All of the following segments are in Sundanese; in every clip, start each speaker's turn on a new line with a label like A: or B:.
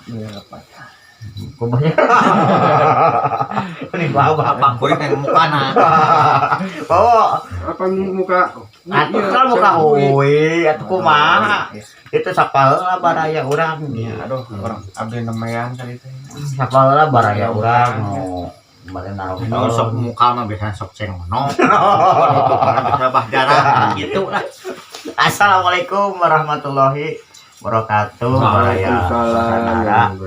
A: Iya, patah.
B: Kumaha? Ini bawa
C: Bapak kuring yang mukana.
B: Bawa.
D: Apa muka?
B: Atuh kan muka hui, atuh kumaha? Itu sapaheula baraya urang.
A: Iya, aduh, urang abdi nemean kali teh.
B: Sapaheula baraya urang nu bade naruh.
C: Nu sok muka mah biasa sok cengono. Bisa bah darah gitu lah.
B: Assalamualaikum warahmatullahi wabarakatuh. Baraya
D: Waalaikumsalam.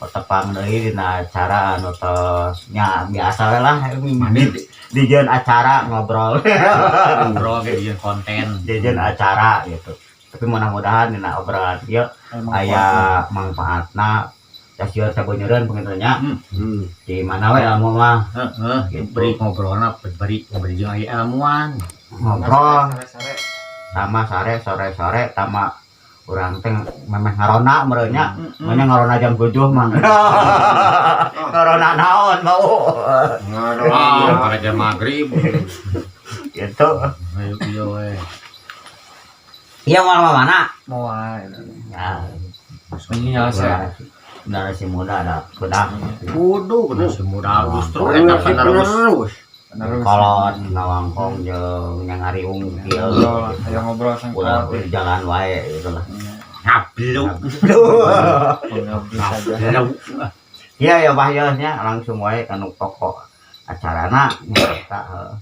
B: Tepang deui dina acara anu tos nya biasa we lah di dijieun acara ngobrol.
C: Ngobrol ge dijieun konten.
B: Dijieun acara gitu. Tapi mudah-mudahan dina obrolan ieu aya manfaatna. Ya, sabunyeureun panginten nya. Di mana we ilmu mah.
C: Heeh,
B: Gitu.
C: beri ngobrolna beri beri jeung aya ilmuan.
B: Ngobrol
A: Sare-sare.
B: Sama sare sore-sore tama urang teh memeh ngarona meureun nya. Manya ngarona jam 7 mah. Ngarona naon mau?
C: Ah, pada jam maghrib.
B: Gitu.
C: Ayo iya we.
B: Iya, mau mana?
A: Moal.
B: Ya,
A: Ini nyala.
B: generasi muda ada kuda.
D: Kudu, kudu.
C: Generasi muda justru eta penerus.
D: Penerus.
A: Penerus.
B: Kolot ngawangkong jeung nyangariung kieu.
A: Ngobrol, ayo ngobrol sang
B: Ulah
A: kolot.
B: Jalan wae gitu lah.
C: Ngablu.
A: Ngobrol saja.
C: Ngablu.
B: Iya ya, bah ya nya langsung wae kanu pokok acarana nyata heuh.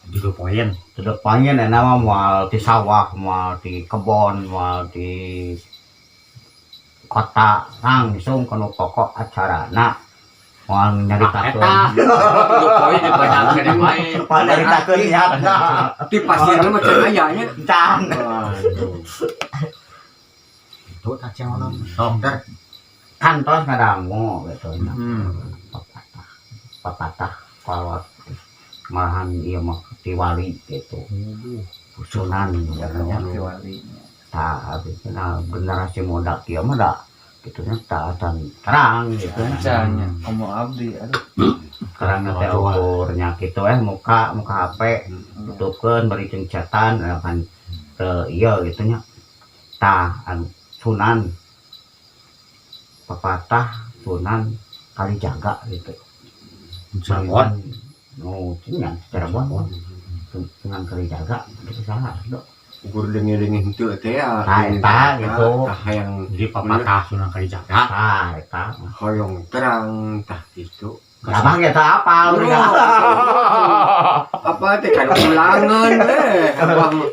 C: Juga poin.
B: To the point enak mah moal di sawah, moal di kebon, moal di kota, langsung kanu pokok acarana moal nyaritakeun.
C: Eta to the point dibanyakeun wae.
B: Moal nyaritakeun niatna.
D: Di pasirna mah can aya nya.
B: Can.
D: Waduh.
C: Itu tak cengono. Sok der.
B: Kantos ngadangu gitu nya. Pepatah pepatah kolot malahan ieu mah ti wali gitu. Sunan
A: Ya,
B: nya.
A: Wali.
B: Tah, nah, generasi muda kieu mah da gitu nya tah can terang gitu.
A: Can nya, komo abdi, aduh.
B: Terang teh ukurnya gitu muka muka HP tutupkeun bari jeung chatan kan teu ieu gitu nya. Tah, anu Sunan, pepatah Sunan Kalijaga gitu.
C: Cirebon.
B: Oh, nya Cirebon. Sunan Kalijaga gitu salah, Dok.
D: Ukur dengi-dengi henteu teh ya.
B: Tah, eta gitu.
D: Tah hayang
C: Jadi pepatah Sunan Kalijaga.
B: Tah, eta.
D: Hoyong terang tah gitu.
B: Abang ya tak apal.
D: Apa teh kan ulangan eh. Abang.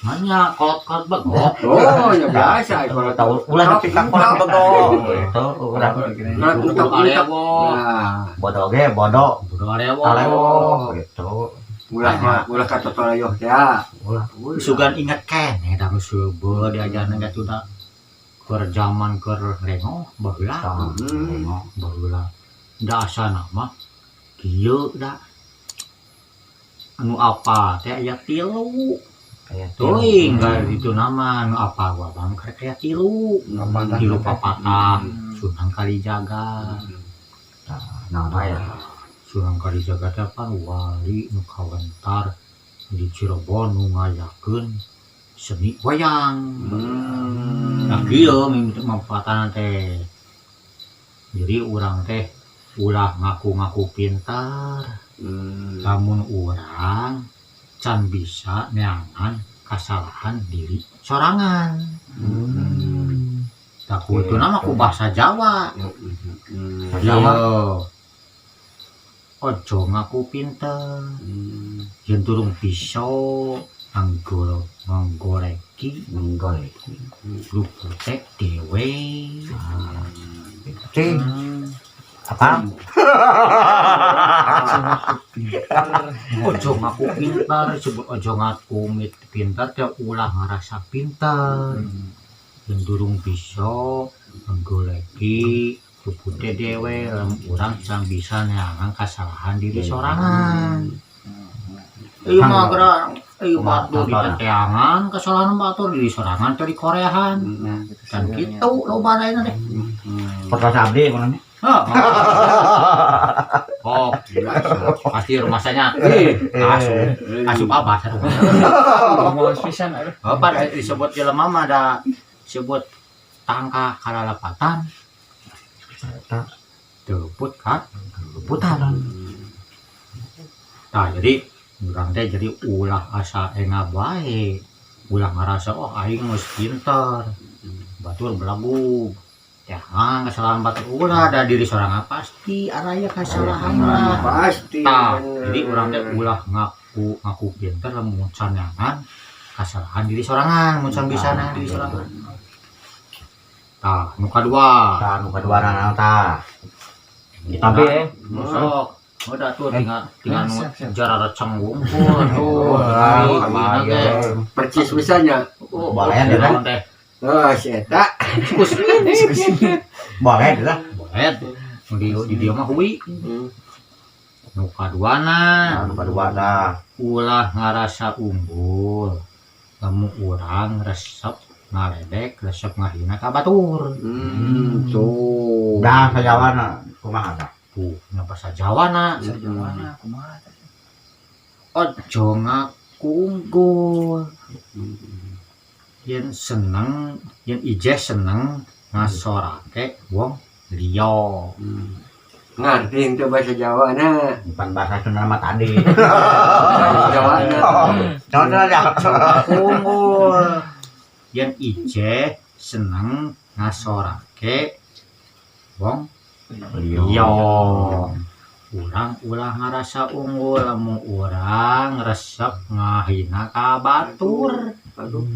C: Mana kolot-kolot begok.
D: Oh, ya biasa kalau
B: Tahu ulah nepi ka kolot begok gitu urang.
D: Kalau utak utak. Nah,
B: Bodo ge bodo.
C: Bodo alewo.
B: Alewo gitu.
D: Ulah ulah kata tolayoh ya.
B: Ulah.
C: Sugan inget keneh da geus seubeul diajarna ge tuh da keur zaman keur lengoh baheula.
B: Tah.
C: Baheula da asana mah kieu da anu apa teh aya tilu.
B: Aya.
C: Teuing ka itu nama anu apa gua bang karek aya tilu.
A: Papatah.
C: Tilu papatah Sunan Kalijaga.
B: Nah, ya.
C: Sunan Kalijaga teh pan wali nu kawentar di Cirebon nu ngayakeun seni wayang. Nah, kieu mimiti manfaatna teh. Jadi urang teh ulah ngaku-ngaku pintar. Lamun urang can bisa neangan kasalahan diri sorangan. Tah, ku itu nama ku bahasa Jawa.
B: Jawa.
C: Iya. Ojo ngaku pinter. Yen durung bisa anggol nggoleki
B: Nggoleki
C: lupute dhewe.
B: Cing. Apa?
C: Ojo ngaku pinter, sebut ojo ngaku pinter teh ulah ngerasa pinter. Yen durung bisa nggoleki lupute dhewe, lamun urang can bisa neangan kasalahan diri sorangan. Ieu mah geura ieu batur di teteangan kesalahan batur diri sorangan teh di koreahan. Kan gitu loba lain teh.
B: Perkasa abdi mana?
C: Hah. Oh, pasti rumah-nya. Asup, asup apa?
A: Mau pisan aduh.
C: Apa disebut jelema mah da disebut Tangkah kalalepatan teu luput ka kaluputan. Tah, jadi urang teh jadi ulah asa engap wae, ulah ngarasa, "Oh, aing geus pinter," batur belagu ya kesalahan batur ulah da diri sorangan pasti araya kesalahan lah.
D: Pasti.
C: Tah,
D: Bener.
C: Jadi urang teh ulah ngaku ngaku pinter lamun can nyangan kesalahan diri sorangan, mun can bisa nang diri sorangan. Tah, nu kadua.
B: Tah, nu kadua naon tah? Tapi
C: Sok udah tuh tinggal tinggal nu
A: Siap, siap.
C: Jarara cengwungkul tuh.
B: Wah,
C: Tinggal ge.
D: Percis misalnya.
C: Oh,
B: Boleh, ya,
C: naon teh?
D: Oh, si eta.
B: Boleh lah.
C: Boleh. Di dia mah hui. Nu kaduana,
B: Nu kadua tah.
C: Ulah ngarasa unggul. Lamun urang resep ngaledek, resep ngahina ka batur.
D: Tuh.
B: Dah sajawana kumaha tah?
C: Tuh, nya bahasa Jawa na.
A: Sajawana kumaha teh?
C: Ojo ngaku unggul. Yen seneng, yen ijeh seneng ngasorake wong liya.
D: Ngerti itu bahasa Jawa na.
B: Bukan bahasa Sunda mah tadi.
D: Bahasa Jawa na.
B: Naon ya?
C: Unggul. Yen ijeh seneng ngasorake wong liya. Urang ulah ngarasa unggul lamun urang resep ngahina ka batur.
D: Aduh.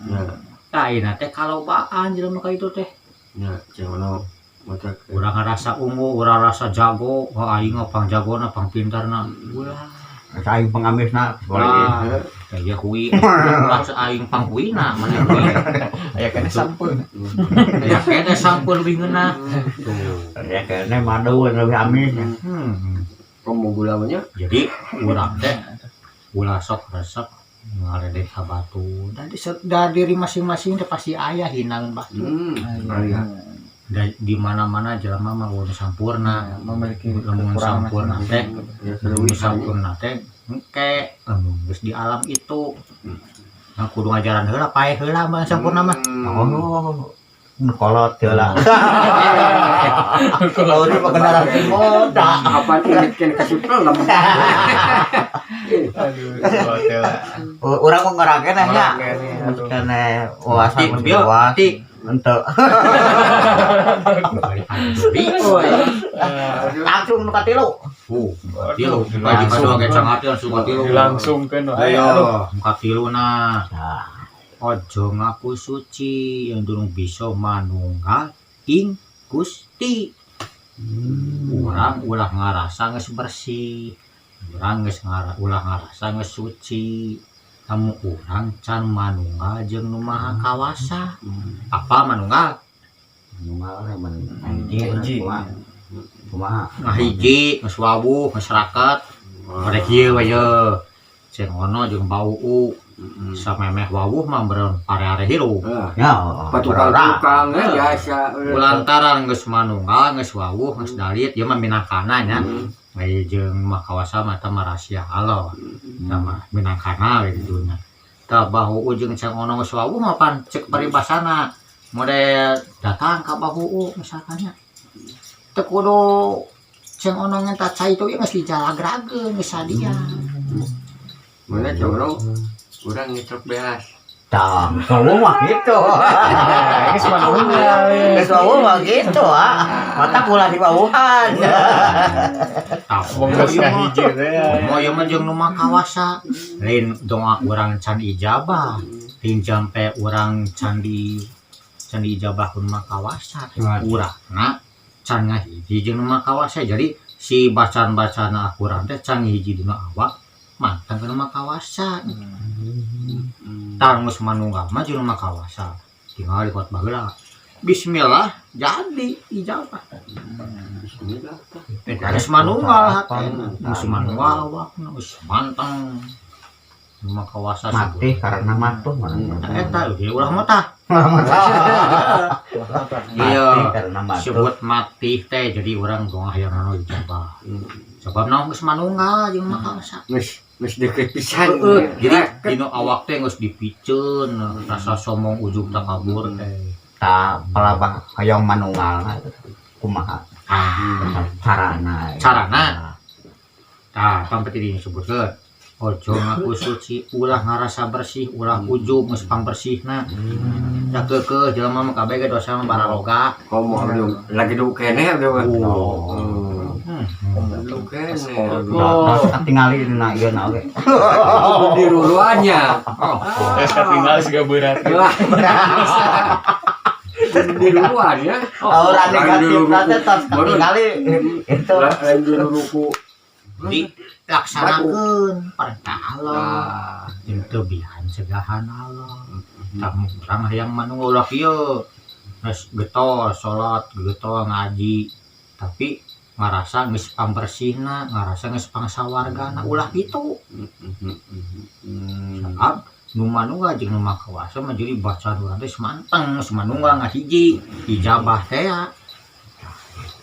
D: Nah,
C: Tah, ayeuna teh kalobaan jelema ka itu teh.
D: Ya, jangan mata.
C: Urang ngarasa unggul, urang rasa jago, wah, aing mah pang jagona, pang pintarna. Ulah.
B: Aing pangamisna boleh.
C: Ulah. Kayak hui, ulah aing pang huina mana hui.
A: Aya kene sampun.
C: Ya kene sampun leuwih ngeunah. Tuh.
B: Ya kene madu lebih amis.
D: Kamu gula banyak?
C: Jadi urang teh ulah sok resep ngaledek ka batur. Dan di diri masing-masing teh pasti aya hinaan batur.
D: Iya.
C: Da, di mana-mana jelema mah ulah sampurna.
A: Memiliki
C: Lamun
A: kekurangan
C: sampurna teh,
D: Ya,
C: lamun sampurna teh engke lamun geus di alam itu. Nah, kudu ngajaran heula, paeh heula mah sampurna mah.
B: Oh, kolot heula. Kalau ini pengendara moda.
D: Apa ini kan kasih film?
A: Aduh, hotel.
B: Urang mau ngerakeun nya.
A: Ngerakeun, aduh.
B: Kene wawasan
C: Ti,
B: lebih
C: bieu,
B: luas.
C: ti.
B: Ente.
C: Oh,
B: Langsung nu katilu.
C: Tilu, baju kadua ge cangati langsung ka tilu.
A: Langsung kan.
C: Ayo, ka tilu nah.
B: Nah,
C: Ojo ngaku suci yang durung bisa manunggal ing Gusti. Urang ulah ngarasa geus bersih. Urang geus ulah ngarasa geus suci. Kamu urang can manunggal jeung nu Maha Kawasa. Apa manunggal?
B: Manunggal men hiji
A: Hiji.
B: kumaha? Kumaha?
C: Ngahiji, geus wawuh, geus raket. Pada kieu we ye. Ceng ono jeung bau samemeh wawuh mah beureun pare-are hirup.
B: Ya,
D: Patukang-tukang ya biasa.
C: Kulantaran geus manunggal, geus wawuh, geus dalit, ieu mah minangkana nya. Aya jeung Maha Kawasa mah eta mah rahasia Allah. Sama minangkana we gitu nya. Tah, bahu jeung ceng ono geus wawuh mah pan cek paribasana. Model datang ka bahu misalkan nya. Teu kudu ceng ono ngenta cai itu geus dijalagrageun geus sadia.
D: Mana corong urang ngecok beas.
B: Tah, kamu mah gitu.
A: Geus manunggal.
B: Geus wawuh mah gitu ah. Mata kula diwawuhan.
C: Tah,
A: Wong geus ngahiji teh.
C: Mau ieu mah jeung nu Maha Kawasa. Lain doa urang can ijabah. Lain jampe urang can diijabah ku nu Maha Kawasa. Urangna can ngahiji jeung nu Maha Kawasa. Jadi si bacaan-bacaan Al-Qur'an teh can ngahiji dina awak mantang ka nu Maha Kawasa. Tah, geus manunggal mah jeung nu Maha Kawasa. Tinggal di baheula. Bismillah jadi ijabah.
D: Bismillah.
C: Geus manunggal hatena. Geus manunggal awakna geus mantang. Nu Maha Kawasa.
B: Mati karena matuh mana.
C: Eta ge ulah motah.
B: Mati
C: Iya.
B: karena matuh.
C: Sebut mati teh jadi orang doa hayang anu ijabah. Sebab naon, geus manunggal jeung Maha Kawasa.
D: Geus geus deket pisan.
C: Heeh, jadi dina awak teh geus dipiceun rasa sombong, ujub, takabur teh.
B: Ta palabah hoyong manunggal kumaha
C: Ah,
B: carana?
C: Carana? Tah, pampetin disebutkeun. Ojo ngaku suci, ulah ngarasa bersih, ulah ujub geus pangbersihna. Da keukeuh jelema mah kabeh ge dosa mah bararoga.
D: Komo abdi lagi du keneh abdi mah.
C: Oh.
D: Du keneh.
B: Terus katingali dina ieu na oge.
D: Di ruluannya.
C: Oh.
A: Terus ketinggal juga berat.
D: Lah. Di ruluan ya.
B: Aura negatif teh tos katingali itu.
D: Lain di ruku.
C: Dilaksanakeun perintah Allah.
D: Nah,
C: Jeung teubihan cegahan Allah. Tamu urang hayang manunggal ulah kieu. Geus getol salat, getol ngaji, tapi ngarasa geus pambersihna, ngarasa geus pangsawargana, ulah kitu. Sabab nu manunggal jeung nu maha kuasa mah jadi bacaan urang teh semanteng, semanunggal ngahiji, ijabah teh ya.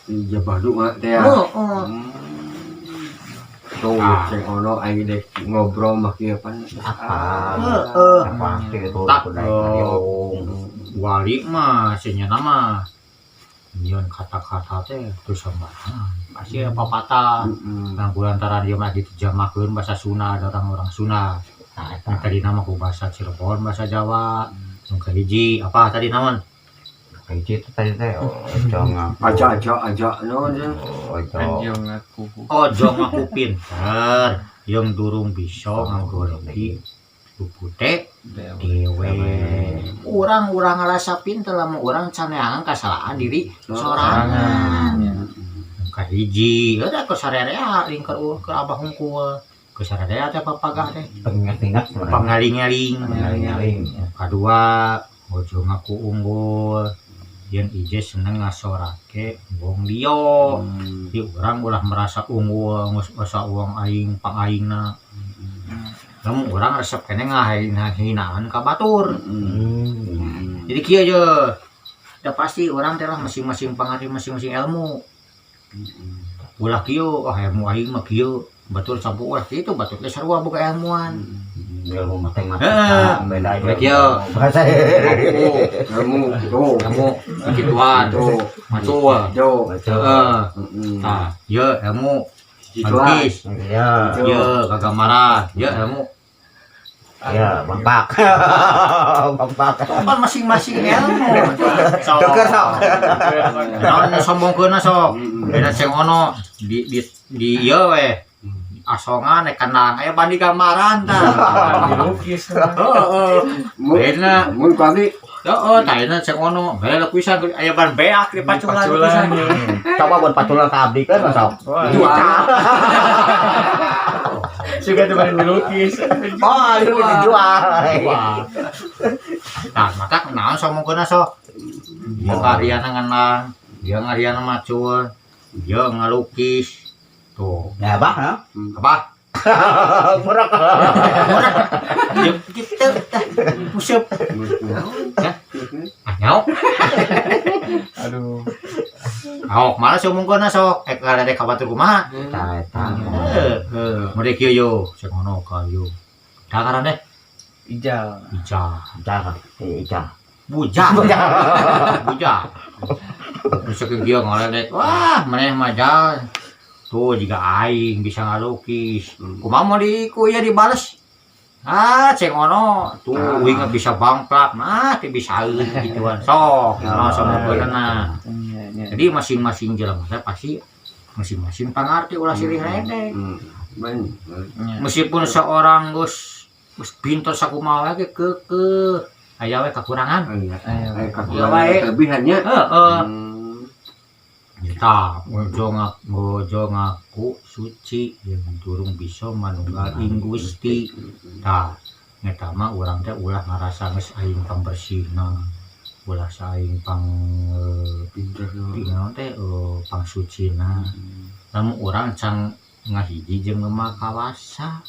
D: Ijabah doa teh ya.
C: Heeh.
D: Tuh,
C: Ah.
D: ceng ono aing dek ngobrol mah kieu pan.
B: Apa?
C: Heeh.
B: Pasti itu
C: Tak,
B: kudu naik.
C: Wali mah senyana mah nyeun kata-kata teh teu sembarangan. Pasti aya papatah. Nah, lantaran dia mah diterjemahkeun bahasa Sunda, ada orang-orang Sunda.
B: Nah, eta.
C: Yang tadi nama ku bahasa Cirebon, bahasa Jawa. Yang kahiji apa tadi naon?
B: Hiji itu tadi teh ojo ngaku.
D: Aja aja aja no aja.
B: Ojo.
A: Anjing ngaku.
C: Ojo ngaku pinter, yang durung bisa nggoleki lupute dewe. Urang-urang ngerasa pinter lamun urang can neangan kasalahan diri sorangan. Kahiji, udah ke sarerea lingkar ke abah hungkul. Ke sarerea teh papagah teh.
B: Pengingat-ingat sebenarnya.
C: Pangaling-aling.
B: Pengaling-aling.
C: Kadua, ojo ngaku unggul. Yen ije seneng ngasorake wong liya. Di urang ulah merasa unggul, geus asa wong aing pangaingna. Namun urang resep keneh ngahinaan ka batur. Jadi kieu je. Da pasti urang teh lah masing-masing pangarti masing-masing ilmu. Ulah kieu, wah ilmu aing mah kieu. Batur campuh ulah kitu, batur teh sarua boga ilmuan.
B: Ilmu matematika
C: Heeh.
B: beda
C: Baik, yo.
B: bahasa.
D: Ilmu tuh.
C: Ilmu kituan,
D: Tuh.
C: macul.
D: Tuh.
C: Heeh. Tah, ieu ilmu
D: Gituan.
C: melukis.
B: Iya.
C: Ieu gagamaran, ieu ilmu.
B: Iya, bangpak. Bangpak.
C: Kan masing-masing ilmu. Sok.
B: Tuker sok.
C: Naon nu sombongkeunna sok. Beda sing ono di ieu we. Asongan nek kandang aya bandi gambaran tah.
A: Dilukis.
C: Heeh. Beda.
D: Mun ku abdi
C: Heeh, tah ayeuna sing ono. Beda pisan aya ban beak di paculan
A: Paculan.
C: pisan.
B: Coba buat paculan ka abdi kan sok.
A: Wah.
D: jual.
A: Juga tuh baru dilukis.
B: Oh, itu dijual.
C: Wah. Nah, maka naon sombongkeunna sok. Dia karyana ngenang, dia ngaryana macul, dia ngalukis. Tuh,
B: Ya, bah, ha?
C: apa?
B: Murah.
C: Ya gitu tah. Pusep. Ah, nyaok.
A: Aduh.
C: Aok, mana sombongkeunna sok? Eh, kada ka batur kumaha?
B: Eta eta.
C: Heeh, mere kieu yo, sing ono ka yo. Dah ngaran deh,
A: Ijal.
C: Ija.
B: Ija, Ija.
C: Buja. Buja. Terus kieu ngaledek. Wah, maneh mah jal. Tuh jiga aing bisa ngalukis. Kumaha mau di ku ieu dibales? Ah, ceng ono. Tuh uing mah bisa bangplak, mah teu bisaeun gituan. Sok, kumaha sombongkeunna.
A: Iya, iya.
C: Jadi masing-masing jelema teh pasti masing-masing pangarti ulah silih ledek.
D: Ben.
C: Meskipun seorang geus geus pinter sakumaha ge keukeuh aya we kekurangan.
D: Iya.
A: Ayo.
D: Ayo
C: Iya,
D: kakurangan
C: wae.
D: kelebihannya.
C: Heeh. Tah, ojo ngaku suci yang durung bisa manunggal ing Gusti. Tah, eta mah urang teh ulah ngarasa geus aing pambersihna. Ulah saing pang
D: Pinter.
C: naon teh pangsucina. Lamun urang can ngahiji jeung nu Maha Kawasa.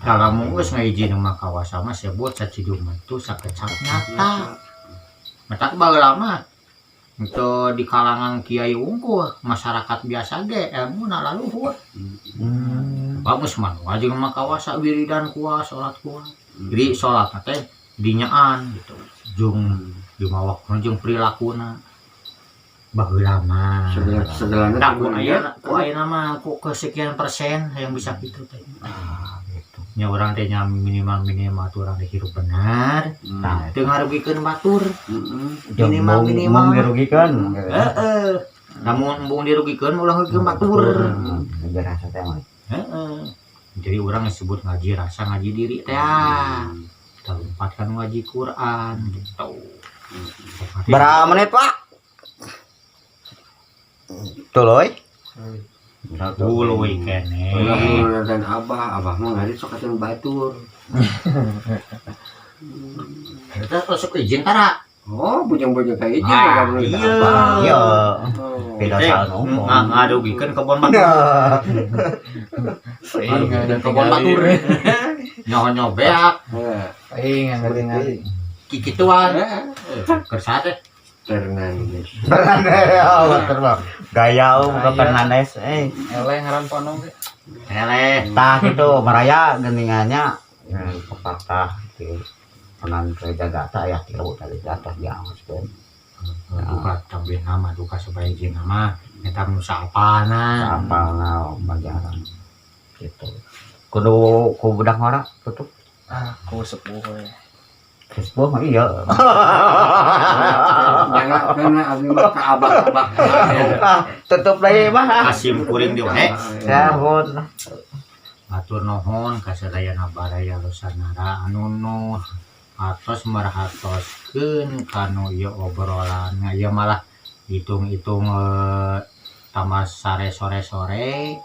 C: Tah lamun geus ngahiji nu Maha Kawasa mah sebut saciduk mah tu sakecap nyata. Matak baheula mah untuk di kalangan kiai wungkul masyarakat biasa ge ilmuna laluhur. Bagus mah wajib mah kawasa wiridan kuat salat kuat. Jadi salat teh Dinyaan gitu. Jeung dimawakna jeung perilakuna. Baheula mah.
D: Segala segalana.
C: Nah, ku ayeuna mah ku kesekian persen yang bisa gitu teh.
B: Ah, gitu.
C: Nya urang teh nya minimal minimal tuh urang teh hirup benar.
B: Nah,
C: Teu ngarugikeun batur.
B: jeung
C: Minimal, minimal.
B: mung dirugikan.
C: Heeh. Namun embung dirugikeun ulah ngarugikeun batur.
B: Biar rasa teh mah.
C: Heeh. Jadi urang disebut ngaji rasa ngaji diri teh. Ah. Kita lompat kan ngaji Quran gitu.
B: Berapa menit, Pak? Tuluy.
C: Tuluy keneh.
D: Ulah dan abah, abah mah ngari sok atuh batur.
C: Eta masuk izin tara.
D: Oh, bujang-bujang kayak izin
C: Ah,
D: enggak
C: iya.
D: abah.
B: Iya.
D: Oh.
B: Beda
C: Eh,
B: soal ngomong.
C: Ngarugikeun kebon batur.
A: Aing
C: Kebon batur. Nyaho beak
D: Heeh.
A: Aing ngerti.
C: kikituan. Kersa teh.
D: Fernandes.
B: Fernandes, oh, betul, Bang. Gaya um ke Fernandes, eh.
A: Eleh ngaran ponong ge.
C: Eleh.
B: Tah gitu, maraya geningannya pepatah di Sunan Kalijaga ya tilu tadi di atas diangoskeun.
C: Duka tambah nama duka supaya izin nama eta nu saapana.
B: Apalna bajaran gitu. Kudu ku budak ngora tutup.
A: Ah, ku sepuh we.
B: Sepuh mah iya.
D: Jangan karena abdi mah ka abah-abah.
B: Ah, tutup lagi mah.
C: Asim kuring di wae.
B: Sahun.
C: Atur nuhun ka sadayana baraya Losanara anu nu atos merhatoskeun kanu ieu obrolan ieu malah hitung-hitung tambah sare sore-sore.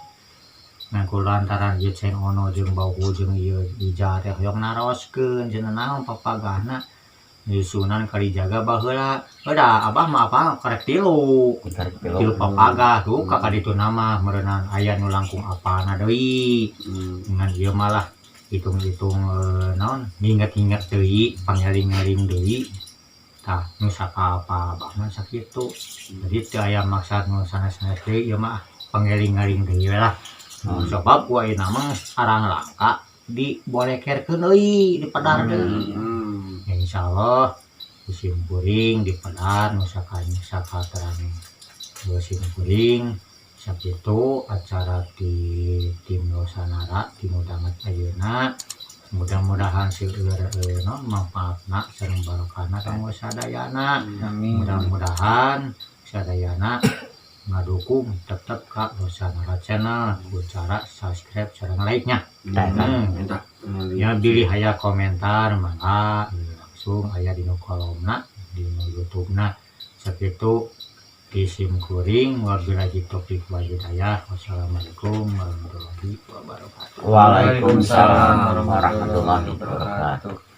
C: Nah, lantaran ieu Ceng Ono jeung Bauhu jeung ieu Ija teh hoyong naroskeun cenah naon papagahna Ieu Sunan Kalijaga baheula. Udah abah mah apa karek tilu. Tilu papagah tuh kakak ditu nama meureunan aya nu langkung apana deui. Ngan ieu malah hitung-hitung naon nginget-nginget deui, pangeling-eling deui. Tah nu saka apa abah mah sakitu. Jadi teu aya maksad nu sanes-sanes deui ieu mah pangeling-eling deui we lah. Sebab ku ayeuna mah arang langka dibolekerkeun deui di pedar deui. Ya, insyaallah musim kuring di pedar nu sakaterang musim kuring sakitu acara di tim Losanara di Mudanget ayeuna mudah-mudahan seueur naon manfaatna sareng barokahna kanggo sadayana.
A: Amin.
C: Mudah-mudahan sadayana ngadukung tetep ka Losanara Channel ku cara subscribe sareng like-nya.
D: Minta.
C: Ya bilih aya komentar mangga langsung aya dina kolomna dina YouTube-na. Sakitu di sim kuring, wabillahi taufik wal hidayah, wassalamualaikum warahmatullahi wabarakatuh.
B: Waalaikumsalam warahmatullahi wabarakatuh.